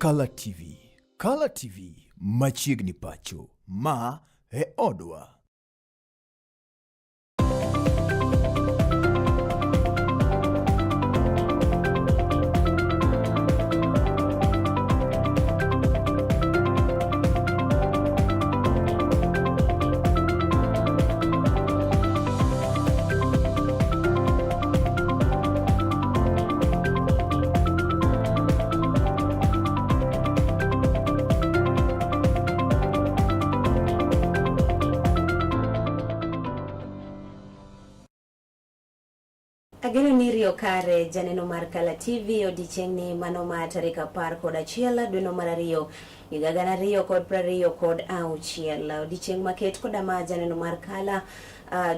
Kala TV. Kala TV machiegni pacho. Ma e odwa. Ageno ni riyo kare janeno mar Kala TV odiechieng'ni mano ma tarik 11 dweno mar ariyo higa 2026. Odiechieng' maket koda ma janeno mar Kala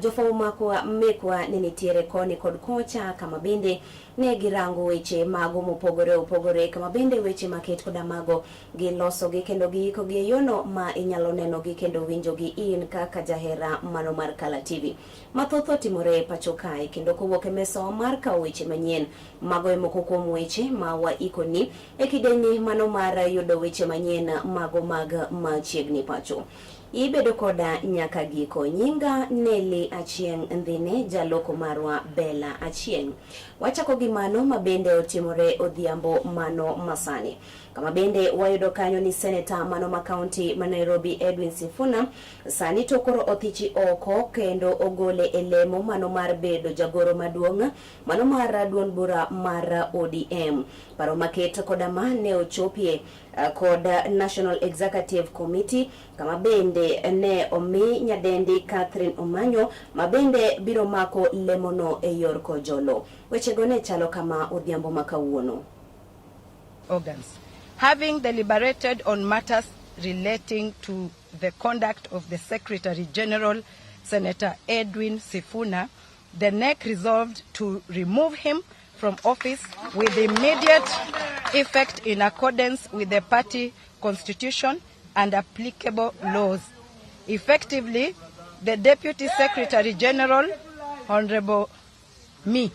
jofwambo makwa mekwa ne nitiere koni kod kocha kama bende ne girango weche mago mopogore opogore kama bende weche maket koda mago gilosogi kendo giikogi e yono ma inyalo nenogi kendo winjogi in kaka jahera mano mar Kala TV. Mathoth otimore e pacho kae kendo kowuok e mesawa mar kawo weche manyien. Mago e moko kuom weche ma waikoni e kidieny mano mar yudo weche manyien mago mag machiegni pacho. Ibedo koda nyaka giko. Nyinga Nelly Achieng' Ndhine, jaloko marwa Bella Achieng'. Wachako gi mano ma bende otimore odhiambo mano masani. Kama bende wayudo kanyo ni seneta mano ma kaunti ma Nairobi Edwin Sifuna sani to koro othichi oko kendo ogole e lemo mano mar bedo jagoro maduong' mano mar duond bura mar ODM. Paro maket koda ma ne ochopie kod National Executive Committee kama bende ne omi nyadendi Catherine Omanyo ma bende biro mako lemono e yor kojolo. Wechego ne chalo kama odhiambo ma kawuono. Organs. Having deliberated on matters relating to the conduct of the Secretary General, Senator Edwin Sifuna, the NEC resolved to remove him from office with immediate effect in accordance with the party constitution and applicable laws. Effectively, the Deputy Secretary General, Honorable me,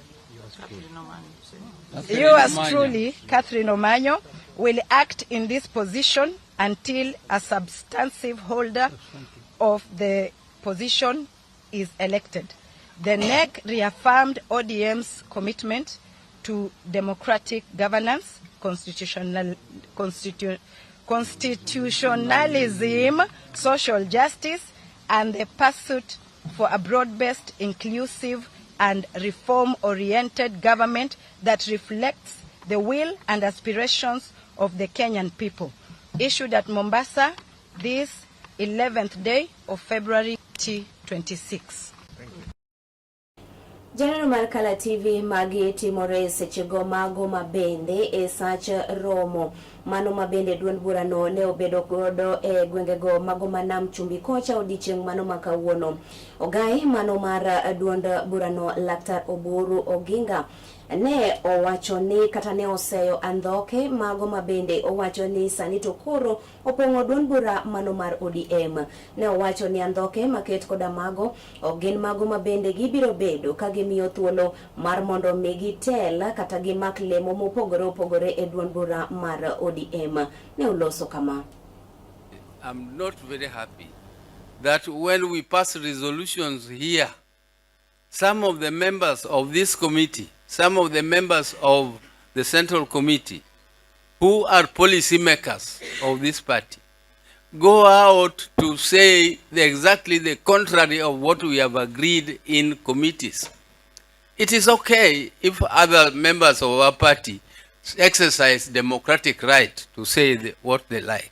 yours truly, Catherine Omanyo, will act in this position until a substantive holder of the position is elected. The NEC reaffirmed ODM's commitment to democratic governance, constitutionalism, social justice, and the pursuit for a broad-based, inclusive, and reform-oriented government that reflects the will and aspirations of the Kenyan people. Issued at Mombasa this 11th day of February 2026. Janeno mar Kala TV magi timore sechego mago mabende e sach romo mano mabende duond burano ne obedo godo e gwengego mago ma Nam Chumbi kocha odiechieng' mano ma kawuono. Ogai mano mar duond burano Laktar Oburu Oginga ne owacho ni kata ne oseyo andhoke mago mabende owacho ni sani to koro opong'o duond bura mano mar ODM. Ne owacho ni andhoke maket koda mago ok gin mago mabende gibiro bedo ka gimiyo thuolo mar mondo mi gitel kata gimak lemo mopogore opogore e duond bura mar ODM. Ne oloso kama. I'm not very happy that when we pass resolutions here, some of the members of this committee, some of the members of the Central Committee, who are policy makers of this party, go out to say exactly the contrary of what we have agreed in committees. It is okay if other members of our party exercise democratic right to say what they like.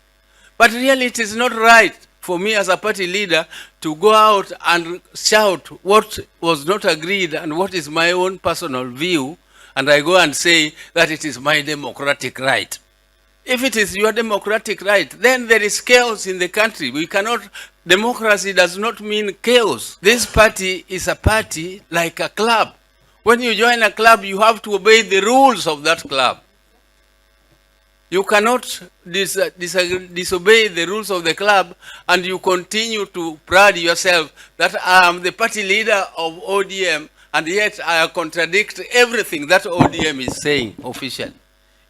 But really it is not right for me as a party leader to go out and shout what was not agreed and what is my own personal view, and I go and say that it is my democratic right. If it is your democratic right, then there is chaos in the country. We cannot, democracy does not mean chaos. This party is a party like a club. When you join a club, you have to obey the rules of that club. You cannot disobey the rules of the club and you continue to pride yourself that I am the party leader of ODM and yet I contradict everything that ODM is saying officially.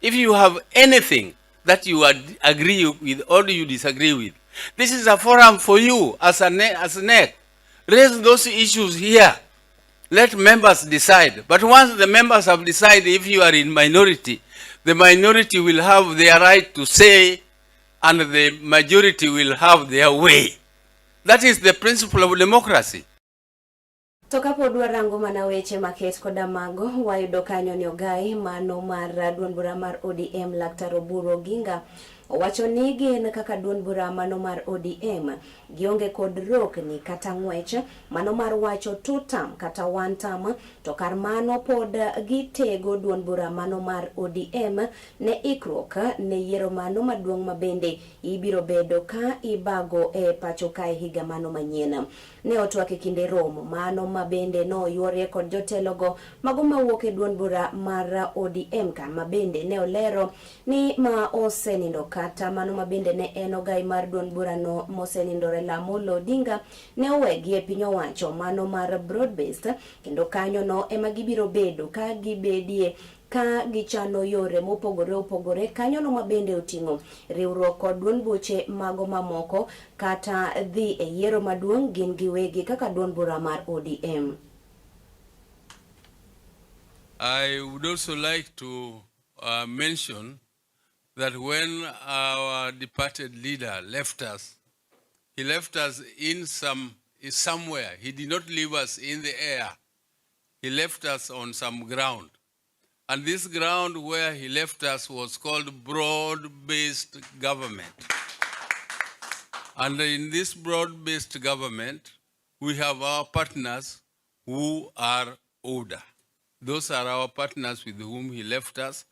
If you have anything that you agree with or you disagree with. This is a forum for you as a NEC. Raise those issues here. Let members decide. But once the members have decided, if you are in minority, the minority will have their right to say and the majority will have their way. That is the principle of democracy. To kapod warango mana weche maket koda mago, wayudo kanyo ni ogai mano mar duond bura mar ODM, Laktar Oburu Oginga, owacho ni gin kaka duond bura mano mar ODM gionge kod rokni kata ng'wech mano mar wacho two term kata one term, to kar mano pod gitego duond bura mano mar ODM ne ikruok ne yiero mano maduong' ma bende ibiro bedo ka ibago e pacho kae higa mano manyien. Ne otwak e kinde romo mano ma bende noyuorie kod jotelogo mago mawuok e duond bura mar ODM, kama bende ne olero ni ma osenindo kata mano ma bende ne en ogai mar duond burano mosenindo, Raila Amolo Odinga, ne owegi e piny owacho mano mar broad based, kendo kanyo no ema gibiro bedo ka gibedie ka gichano yore mopogore opogore kanyo no ma bende oting'o riwruok kod duond buche mago mamoko kata dhi e yiero maduong' gin giwegi kaka duond bura mar ODM. I would also like to mention that when our departed leader left us, he left us in somewhere. He did not leave us in the air. He left us on some ground. And this ground where he left us was called broad-based government. And in this broad-based government, we have our partners who are older. Those are our partners with whom he left us.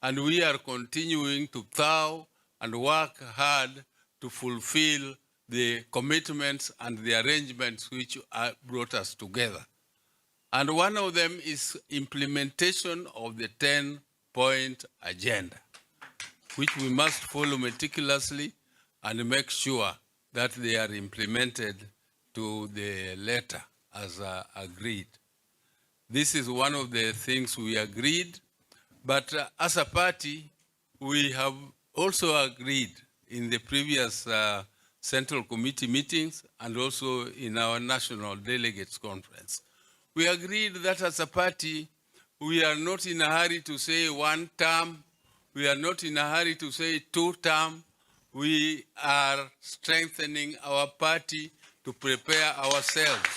And we are continuing to plow and work hard to fulfill the commitments and the arrangements which brought us together. And one of them is implementation of the 10-point agenda, which we must follow meticulously and make sure that they are implemented to the letter as agreed. This is one of the things we agreed, but as a party, we have also agreed in the previous Central Committee meetings and also in our National Delegates Conference. We agreed that as a party, we are not in a hurry to say one term, we are not in a hurry to say two term. We are strengthening our party to prepare ourselves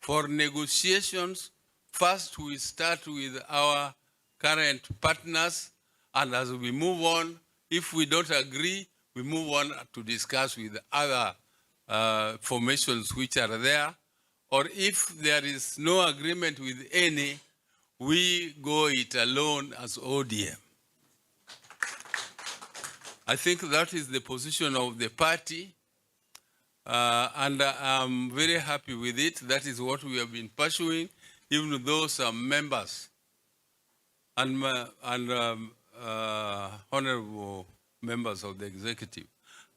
for negotiations. First, we start with our current partners, and as we move on, if we don't agree, we move on to discuss with other formations which are there, or if there is no agreement with any, we go it alone as ODM. I think that is the position of the party, and I'm very happy with it. That is what we have been pursuing, even though some members and honorable members of the executive,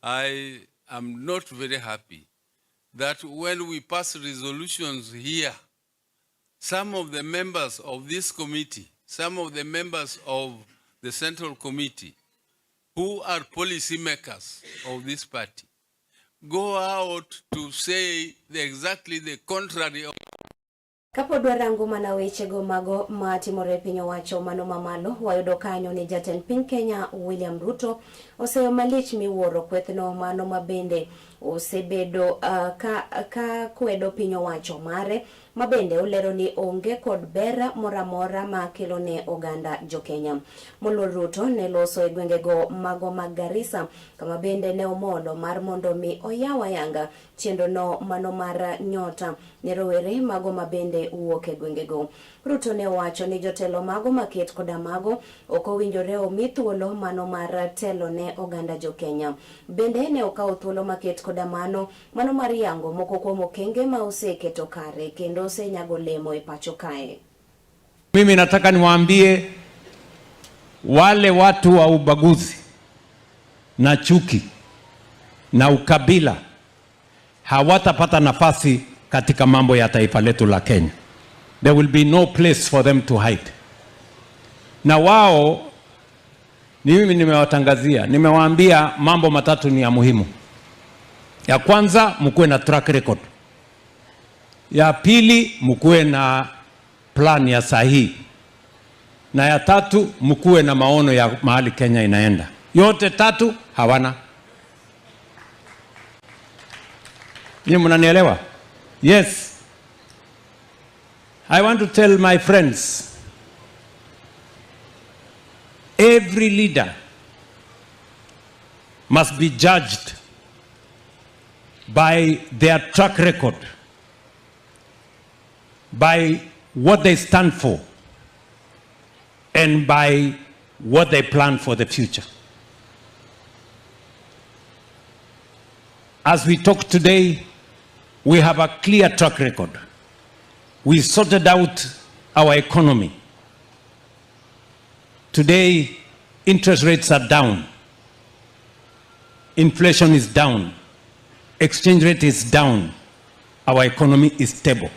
I am not very happy that when we pass resolutions here, some of the members of this committee, some of the members of the Central Committee, who are policymakers of this party, go out to say exactly the contrary of Kapod warango mana wechego mago matimore e piny owacho mano mamalo, wayudo kanyo ni jatend piny Kenya William Ruto oseyo malich miwuoro kwethno mano mabende osebedo ka kwedo piny owacho mare, mabende olero ni onge kod ber moro amora ma kelo ne oganda jokenya. Moluor Ruto ne loso e gwengego mago mag Garissa, kama bende ne omolo mar mondo mi oyaw ayanga chenro no mano mar nyota ne rowere mago mabende wuok e gwengego. Ruto ne owacho ni jotelo mago maket koda mago ok owinjore omi thuolo mano mar telo ne oganda jokenya. Bende ne okawo thuolo maket koda mano mar yango moko kuom okenge ma oseketo kare kendo osenyago lemo e pacho kae. Mimi nataka niwaambie wale watu wa ubaguzi na chuki na ukabila hawatapata nafasi katika mambo ya taifa letu la Kenya. There will be no place for them to hide. Na wao Ni mimi nimewatangazia, nimewaambia mambo matatu ni ya muhimu. Ya kwanza, mkuwe na track record. Ya pili, mkuwe na plan ya sahihi, na ya tatu, mkuwe na maono ya mahali Kenya inaenda. Yote tatu hawana. Nyinyi mnanielewa? Yes. I want to tell my friends, every leader must be judged by their track record, by what they stand for, and by what they plan for the future. As we talk today, we have a clear track record. We sorted out our economy. Today, interest rates are down. Inflation is down. Exchange rate is down. Our economy is stable.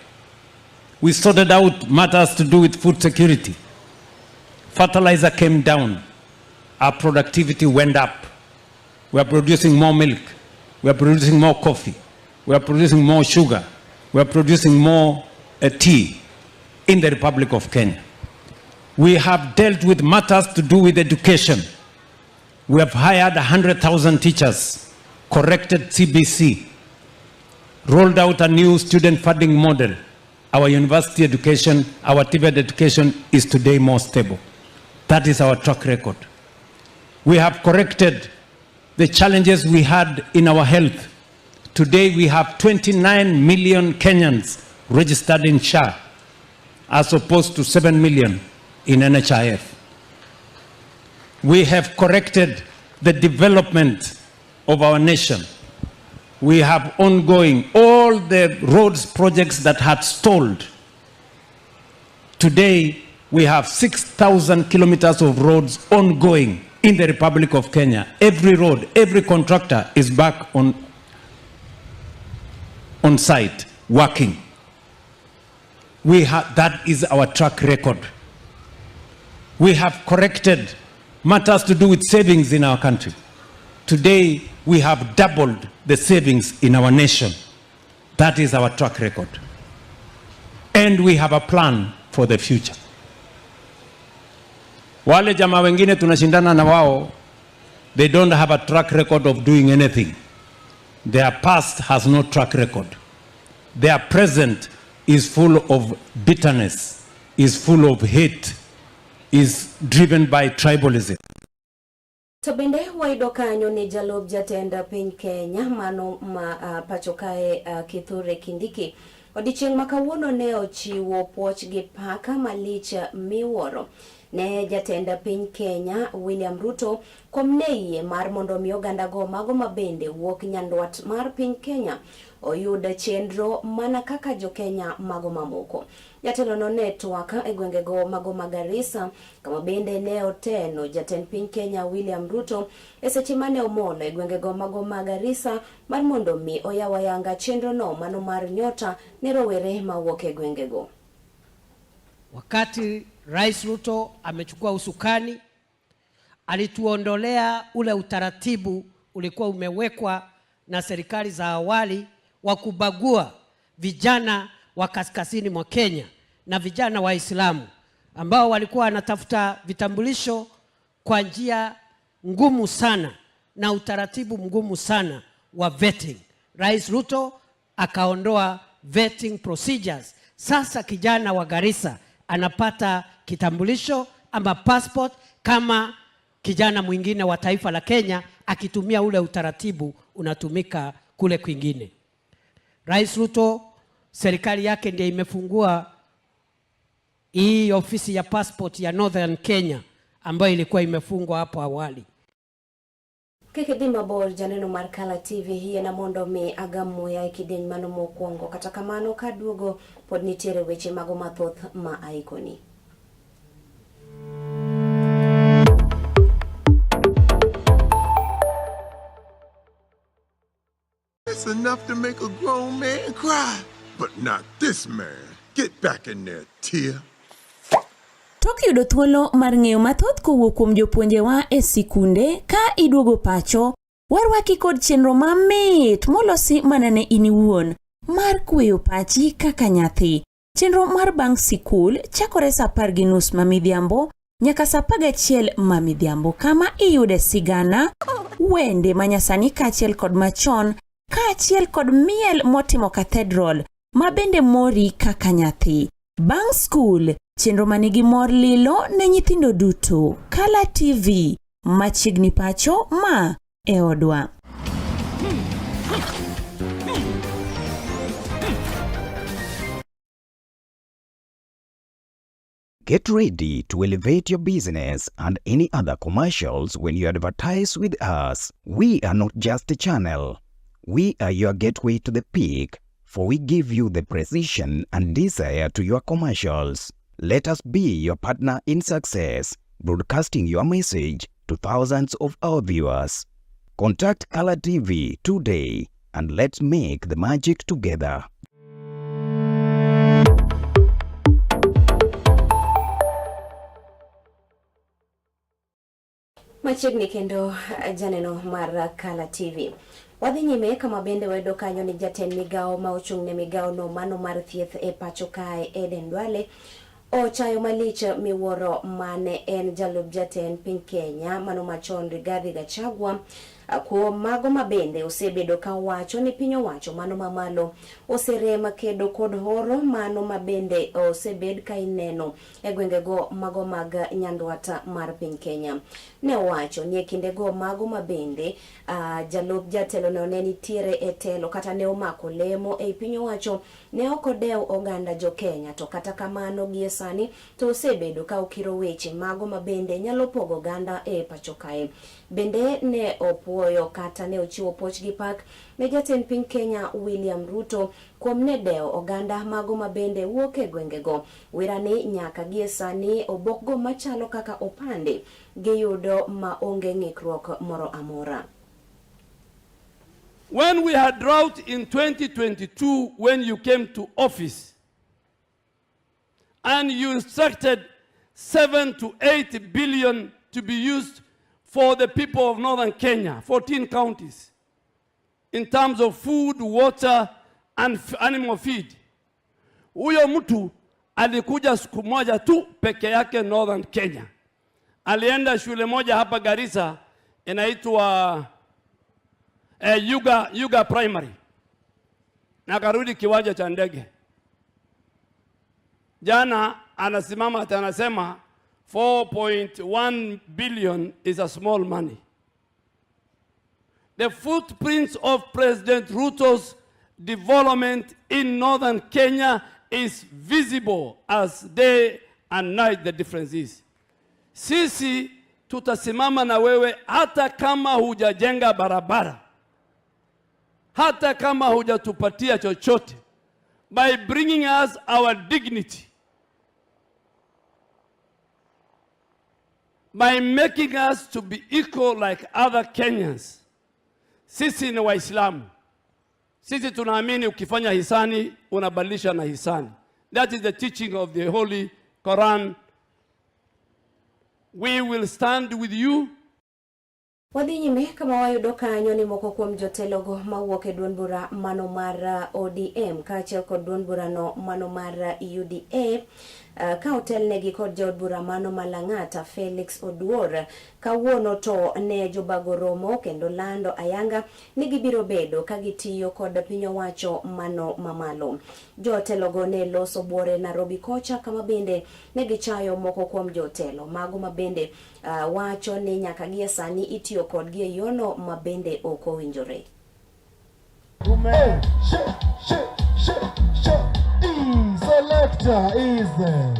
We sorted out matters to do with food security. Fertilizer came down. Our productivity went up. We are producing more milk. We are producing more coffee. We are producing more sugar. We are producing more tea in the Republic of Kenya. We have dealt with matters to do with education. We have hired 100,000 teachers, corrected CBC, rolled out a new student funding model. Our university education, our TVET education is today more stable. That is our track record. We have corrected the challenges we had in our health. Today we have 29 million Kenyans registered in SHA, as opposed to 7 million in NHIF. We have corrected the development of our nation. We have ongoing all the roads projects that had stalled. Today, we have 6,000 kilometers of roads ongoing in the Republic of Kenya. Every road, every contractor is back on site working. That is our track record. We have corrected matters to do with savings in our country. Today, we have doubled the savings in our nation. That is our track record. And we have a plan for the future. Wale jamaa wengine tunashindana na wao, they don't have a track record of doing anything. Their past has no track record. Their present is full of bitterness, is full of hate, is driven by tribalism. To bende wayudo kanyo ni jalup jatend piny Kenya mano ma pacho kae, Kithure Kindiki, odiochieng' ma kawuono ne ochiwo puoch gi paka malich miwuoro ne jatend piny Kenya William Ruto kuom ne yie mar mondo mi oganda go mago mabende wuok nyandwat mar piny Kenya oyud chenro mana kaka jo Kenya mago mamoko. Jatelo no ne twak e gwengego mago ma Garissa, kama bende ne oteno jatend piny Kenya William Ruto e seche mane omolo e gwengego mago ma Garissa mar mondo mi oyaw ayanga chenro no mano mar nyota ne rowere mawuok e gwengego. Wakati Rais Ruto amechukua usukani, alituondolea ule utaratibu ulikuwa umewekwa na serikali za awali wa kubagua vijana wa kaskazini mwa Kenya na vijana Waislamu ambao walikuwa wanatafuta vitambulisho kwa njia ngumu sana na utaratibu mgumu sana wa vetting. Rais Ruto akaondoa vetting procedures. Sasa kijana wa Garissa anapata kitambulisho ama passport kama kijana mwingine wa taifa la Kenya akitumia ule utaratibu unatumika kule kwingine. Rais Ruto, serikali yake ndiye imefungua hii ofisi ya passport ya Northern Kenya ambayo ilikuwa imefungwa hapo awali. Kik idhi mabor, janeno mar Kala TV, yiena mondo mi agam muya e kidieny mano mokwongo. Kata kamano, kaduogo pod nitiere weche mago mathoth ma aikoni. It's enough to make a grown man cry. But not this man. Get back in there, Tia. Tok yudo thuolo mar ng'eyo mathoth kowuok kuom jopuonjewa e sikunde ka iduogo pacho, warwaki kod chenro mamit molosi mana ne in iwuon mar kweyo pachi kaka nyathi. Chenro mar bang' sikul chakore saa 10:30 ma midhiambo nyaka saa 11 ma midhiambo kama iyude sigana, wende manyasani kaachiel kod machon kaachiel kod miel motimo cathedral ma bende mori kaka nyathi. Bang' skul, chenro manigi mor lilo ne nyithindo duto. Kala TV, machiegni pacho ma e odwa. Get ready to elevate your business and any other commercials when you advertise with us. We are not just a channel. We are your gateway to the peak, for we give you the precision and desire to your commercials. Let us be your partner in success, broadcasting your message to thousands of our viewers. Contact Color TV today and let's make the magic together. Machiegni kendo janeno mar Kala TV. Wadhi nyime kama bende wayudo kanyo ni jatend migawo ma ochung' ne migawo no mano mar thieth e pacho kae Eden Duale ochayo malich miwuoro mane en jalup jatend piny Kenya mano machon Rigathi Gachagua kuom mago ma bende osebedo ka wacho ni piny owacho mano mamalo oserem kedo kod horo mano ma bende osebed ka ineno e gwengego mago mag nyandwat mar piny Kenya. Ne owacho ni e kindego mago ma bende jalup jatelo no ne nitiere e telo kata ne omako lemo ei piny owacho ne ok odew oganda jo Kenya, to kata kamano gie sani to osebedo ka okiro weche mago ma bende nyalo pogo oganda e pacho kae. Bende ne opuoyo kata ne ochiwo puoch gi pak ne jatend piny Kenya William Ruto kuom ne dewo oganda mago ma bende wuok e gwengego. Wirani nyaka gie sani obokgo machalo kaka opande giyudo ma onge ng'ikruok moro amora. When we had drought in 2022, when you came to office, and you instructed 7 to 8 billion to be used for the people of northern Kenya, 14 counties, in terms of food, water, and animal feed. Huyo mtu alikuja siku moja tu peke yake northern Kenya. Alienda shule moja hapa Garissa inaitwa Yuga Primary, na akarudi kiwanja cha ndege. Jana anasimama anasema 4.1 billion is a small money. The footprints of President Ruto's development in northern Kenya is visible as day and night. The difference is, sisi tutasimama na wewe hata kama hujajenga barabara, hata kama hujatupatia chochote, by bringing us our dignity, by making us to be equal like other Kenyans. Sisi ni Waislamu. Sisi tunaamini ukifanya hisani unabadilisha na hisani. That is the teaching of the Holy Quran. We will stand with you. Wadhi nyime kama wayudo kanyo ni moko kuom jotelogo mawuok e duond bura mano mar ODM kaachiel kod duond burano mano mar UDA ka otelnegi kod jaod bura mano ma Lang'ata Felix Oduor kawuono to ne jobago romo kendo lando ayanga ni gibiro bedo ka gitiyo kod piny owacho mano mamalo. Jotelogo ne loso buore Nairobi kocha kama bende ne gichayo moko kuom jotelo mago ma bende wacho ni nyaka gie sani itiyo kodgi e yono ma bende ok owinjore.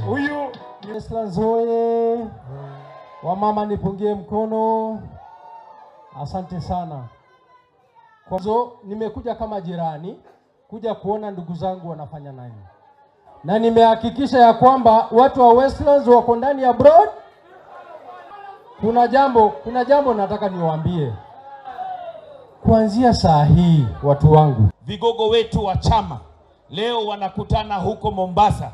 Huyu Westlands hoye, wamama nipungie mkono, asante sana. Kwanza nimekuja kama jirani kuja kuona ndugu zangu wanafanya nini, na nimehakikisha ya kwamba watu wa Westlands wako ndani ya broad. Kuna jambo nataka niwaambie. Kuanzia saa hii watu wangu, vigogo wetu wa chama leo wanakutana huko Mombasa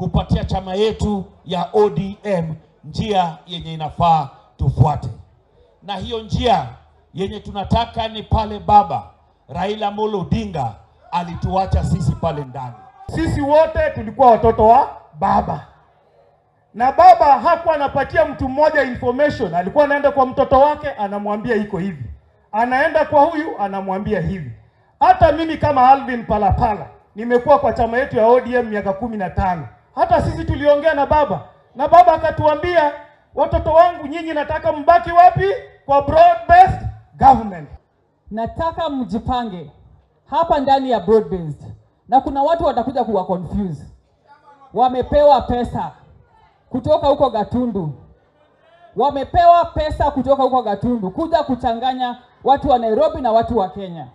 kupatia chama yetu ya ODM njia yenye inafaa tufuate, na hiyo njia yenye tunataka ni pale baba Raila Amolo Odinga alituacha sisi pale ndani. Sisi wote tulikuwa watoto wa baba, na baba hakuwa anapatia mtu mmoja information. Alikuwa anaenda kwa mtoto wake anamwambia iko hivi, anaenda kwa huyu anamwambia hivi. Hata mimi kama Alvin Palapala nimekuwa kwa chama yetu ya ODM miaka 15. Hata sisi tuliongea na baba na baba akatuambia, watoto wangu nyinyi, nataka mbaki wapi? Kwa broad based government. Nataka mjipange hapa ndani ya broad based, na kuna watu watakuja kuwa confuse. Wamepewa pesa kutoka huko Gatundu, wamepewa pesa kutoka huko Gatundu kuja kuchanganya watu wa Nairobi na watu wa Kenya.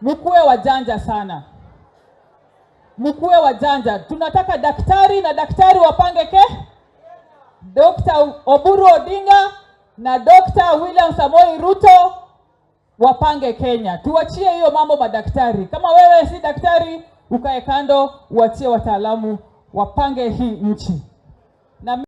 Mkuwe wajanja sana, mkuwe wajanja. Tunataka daktari na daktari wapange ke Dr. Oburu Odinga na Dr. William Samoei Ruto wapange Kenya. Tuachie hiyo mambo madaktari. Kama wewe si daktari, ukae kando, uachie wataalamu wapange hii nchi. Na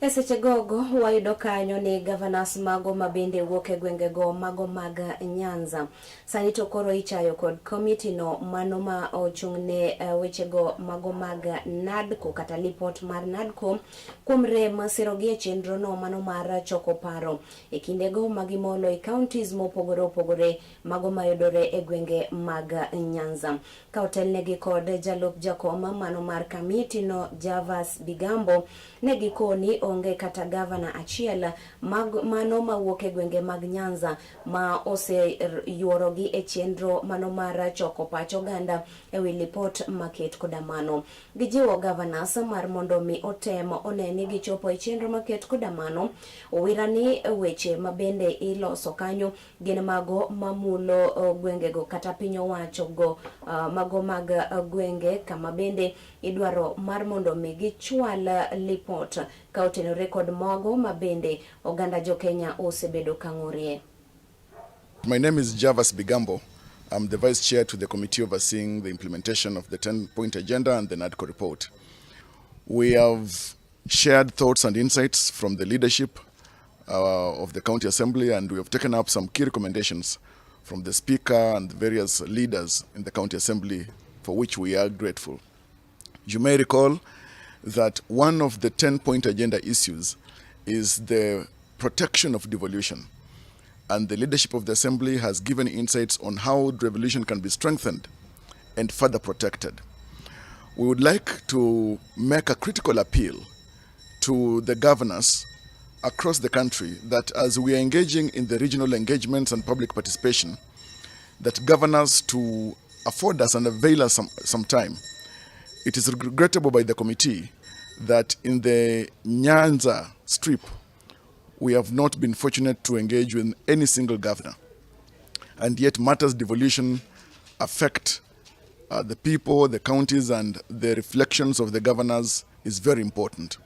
E seche gogo wayudo kanyo ni governors mago mabende wuok e gwengego mago mag Nyanza. Sani to koro ichayo kod komiti no mano ma ochung' ne wechego mago mag NADCO kata lipot mar NADCO kuom rem sirogi e chenro no mano mar choko paro e kindego magimolo e counties mopogore opogore mago mayudore e gwenge mag Nyanza. Ka otelnegi kod jalup jakom mano mar kamiti no Javas Bigambo ne gikoni onge kata gavana achiel mag mano mawuok e gwenge mag Nyanza ma oseyuorogi e chenro mano mar choko pach oganda e wi lipot maket koda mano. Gijiwo governors mar mondo mi otem one ni gichopo e chenro maket koda mano. Owira ni weche mabende iloso kanyo gin mago mamulo gwengego kata piny owacho go mago mag gwenge kama bende idwaro mar mondo mi gichwal lipot ka otenore kod mago mabende oganda jo Kenya osebedo ka ng'urie. My name is Javas Bigambo. I'm the vice chair to the committee overseeing the implementation of the 10-point agenda and the NADCO report. We have shared thoughts and insights from the leadership of the county assembly, and we have taken up some key recommendations from the speaker and the various leaders in the county assembly, for which we are grateful. You may recall that one of the 10-point agenda issues is the protection of devolution. And the leadership of the assembly has given insights on how devolution can be strengthened and further protected. We would like to make a critical appeal to the governors across the country that as we are engaging in the regional engagements and public participation, that governors to afford us and avail us some time. It is regrettable by the committee that in the Nyanza strip, we have not been fortunate to engage with any single governor. And yet matters devolution affect the people, the counties, and the reflections of the governors is very important.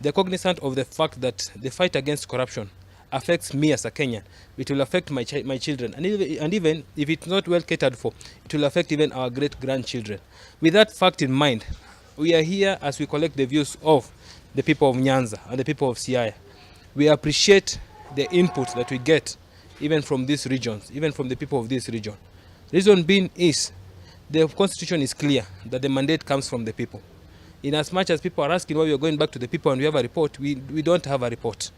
They're cognizant of the fact that the fight against corruption affects me as a Kenyan. It will affect my children. And even if it's not well catered for, it will affect even our great-grandchildren. With that fact in mind, we are here as we collect the views of the people of Nyanza and the people of Siaya. We appreciate the input that we get even from these regions, even from the people of this region. Reason being is the constitution is clear that the mandate comes from the people. In as much as people are asking why we are going back to the people and we have a report, we don't have a report.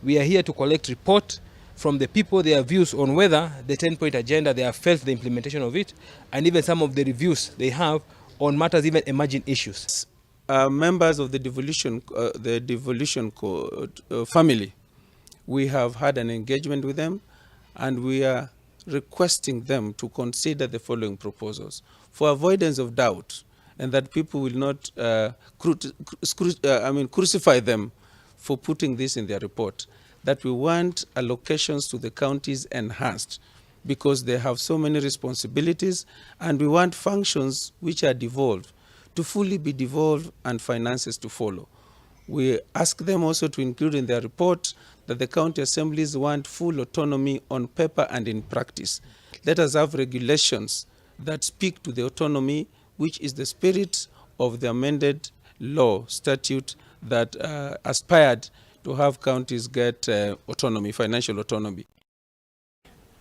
We are here to collect report from the people, their views on whether the 10-point agenda, they have felt the implementation of it, and even some of the reviews they have on matters, even emerging issues. Members of the devolution family, we have had an engagement with them, and we are requesting them to consider the following proposals for avoidance of doubt, and that people will not crucify them for putting this in their report, that we want allocations to the counties enhanced because they have so many responsibilities, and we want functions which are devolved to fully be devolved and finances to follow. We ask them also to include in their report that the county assemblies want full autonomy on paper and in practice. Let us have regulations that speak to the autonomy, which is the spirit of the amended law, statute that aspired to have counties get autonomy, financial autonomy.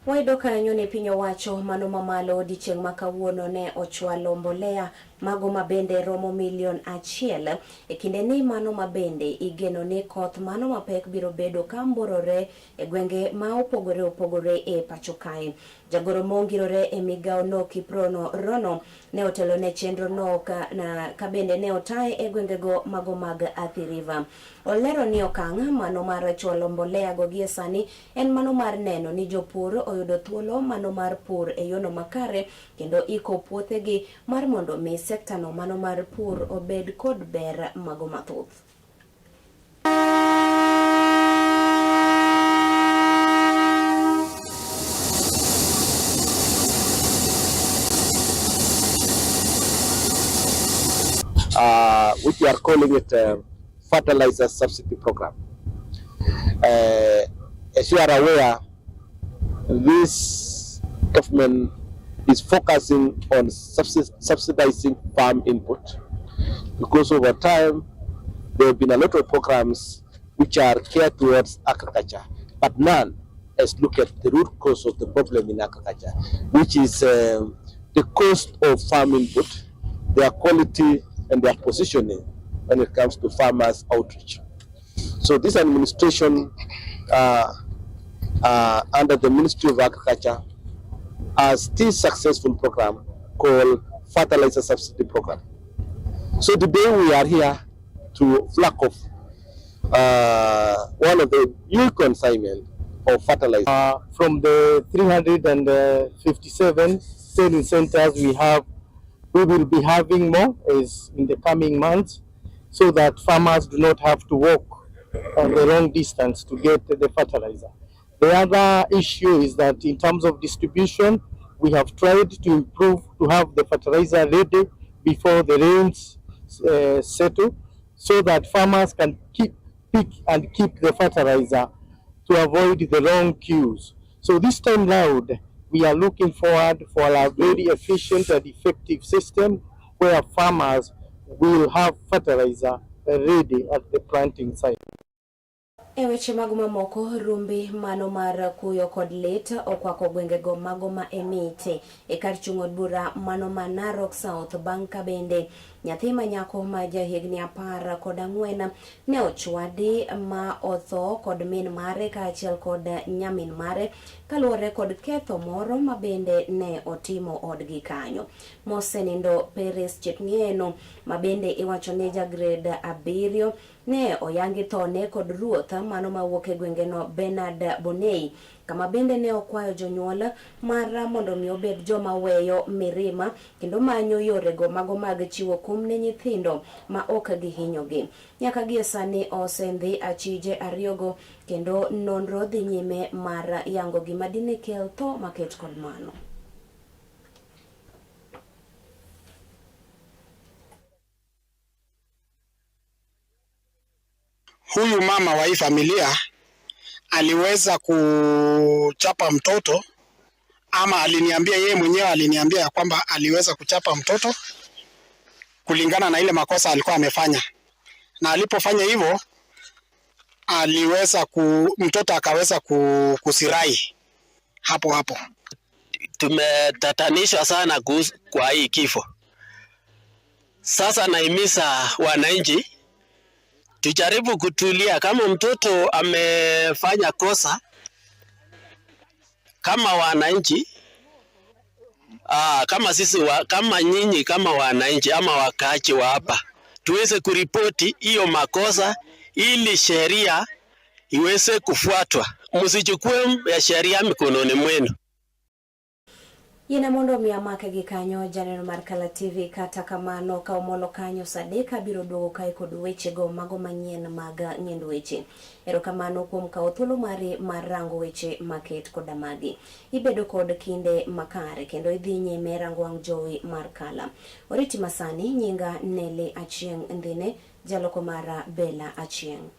Wayudo kanyo ni piny owacho mano mamalo odiechieng' ma kawuono ne ochwalo mbolea mago mabende romo milion achiel. E kinde ni mano mabende igeno ni koth mano mapek biro bedo ka mborore e gwenge ma opogore opogore e pacho kae. Jagoro mongirore e migawo no Kiprono Rono ne otelo ne chenro no ka, na, ka bende ne otaye e gwengego mago mag Athi River. Olero ni okang' mano mar chwalo mbolea go gie sani en mano mar neno ni jopur oyudo thuolo mano mar pur e yono makare kendo iko puothegi mar mondo mi sektano mano mar pur obed kod ber mago mathoth. Which we are calling it fertilizer subsidy program. As you are aware, this government is focusing on subsidizing farm input, because over time there have been a lot of programs which are geared towards agriculture, but none has looked at the root cause of the problem in agriculture, which is the cost of farm input, their quality, and their positioning when it comes to farmers' outreach. So this administration, under the Ministry of Agriculture, has this successful program called Fertilizer Subsidy Program. So today we are here to flag off one of the new consignment of fertilizer. From the 357 selling centers we have, we will be having more as in the coming months, so that farmers do not have to walk on the long distance to get the fertilizer. The other issue is that in terms of distribution, we have tried to improve to have the fertilizer ready before the rains settle, so that farmers can pick and keep the fertilizer to avoid the long queues. So this time round, we are looking forward for a very efficient and effective system where farmers will have fertilizer ready at the planting site. E weche mag mamoko, rumbi mano mar kuyo kod lit okwako gwengego mago ma Emite e kar chung' od bura mano ma Narok South bang' ka bende nyathi ma nyako ma jahigni 14 ne ochwadi ma otho kod min mare kaachiel kod nyamin mare kaluwore kod ketho moro ma bende ne otimo odgi kanyo. Mosenindo Peres Chepng'eno ma bende iwacho ni ja grade 7 ne oyangi thone kod ruoth mano mawuok e gwengeno Bernard Bonei, kama bende ne okwayo jonyuol mar mondo mi obed joma weyo mirima kendo manyo yorego mago mag chiwo kum ne nyithindo ma ok gihinyogi. Nyaka gie sani osendhi achije ariyogo kendo nonro dhi nyime mar yango gima dine kel tho maket kod mano. Huyu mama wa hii familia aliweza kuchapa mtoto, ama aliniambia yeye mwenyewe aliniambia ya kwamba aliweza kuchapa mtoto kulingana na ile makosa alikuwa amefanya. Na alipofanya hivyo mtoto akaweza kusirai hapo hapo. Tumetatanishwa sana kwa hii kifo. Sasa nahimiza wananchi tujaribu kutulia. Kama mtoto amefanya kosa, kama wananchi, kama sisi wa, kama nyinyi kama wananchi ama wakaaji wa hapa, tuweze kuripoti hiyo makosa ili sheria iweze kufuatwa. Msichukue ya sheria mikononi mwenu. Yine mondo mi amake gi kanyo janeno mar Kala TV, kata kamano ka omolo kanyo sa adek abiro duogo kae kod wechego mago manyien mag ng'end weche. Erokamano kuom kawo thuolo mari mar rango weche maket koda magi. Ibedo kod kinde makare kendo idhi nyime rango wang' jowi mar Kala. Oriti masani, nyinga Nelly Achieng' Ndhine, jaloko mara Bella Achieng'.